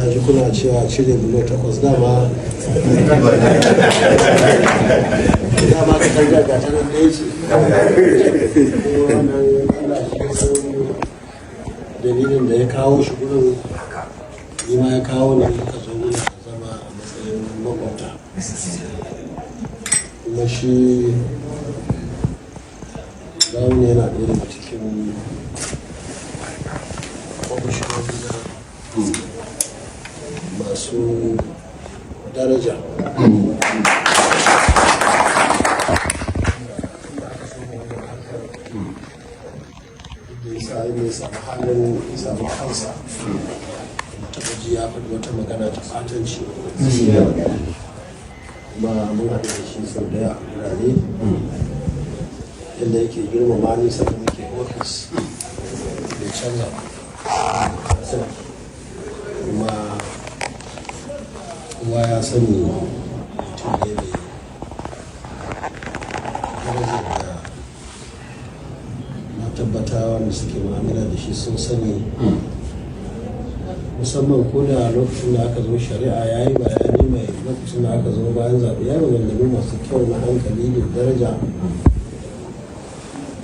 Na ji kuna cewa cire bulo 8, dama dama ka kan ga ta nan ɗaya ce. Kuma wannan Allah shi ya san dalilin da ya kawo shi gurin, ni ma ya kawo ne, muka zo muna zama a matsayin makwabta. Kuma shi Gawuna yana ɗaya daga cikin kwamishinoni na masu daraja da aka so wannan harkar da ya sa ya samu halin ya samu kansa, ba taɓa ji ya faɗi wata magana ta ɓatanci. Kuma mun haɗu da shi sau da yawa a wurare, yadda yake girmama ni sanda muke ofis bai canza ba. Kuma kowa ya sani mutum ne mai darajar da na tabbata wanda suke mu'amala da shi sun sani, musamman ko da lokacin da aka zo shari'a ya yi bayani mai, lokacin da aka zo bayan zaɓe ya yi maganganu masu kyau na hankali da daraja.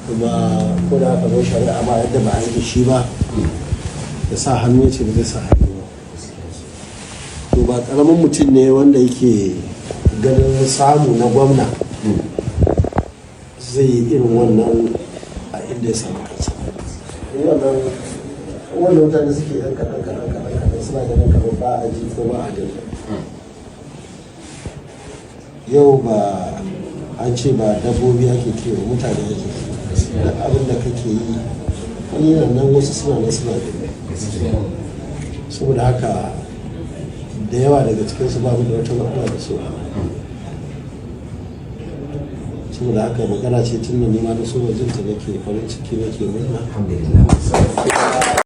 Kuma ko da aka zo shari'a ba yadda ba a yi da shi ba, ya sa hannu ya ce ba zai sa hannu ba. To, ba karamin mutum ne wanda yake ganin samu na gwamna zai yi irin wannan a inda ya samu kansa. Wannan wannan mutane suke yan kaɗan kaɗan kaɗan kaɗan, suna ganin kamar ba a ji ko ba a gani. Yau ba an ce ba dabbobi ake kiwo, mutane ake kiwo. Duk abin da kake yi, wani yana nan, wasu suna nan suna gani. Saboda haka da yawa daga cikinsu babu da wata matsala da su. Saboda haka magana ce tun da nima da so jinta nake farin ciki, nake murna. Alhamdulillah.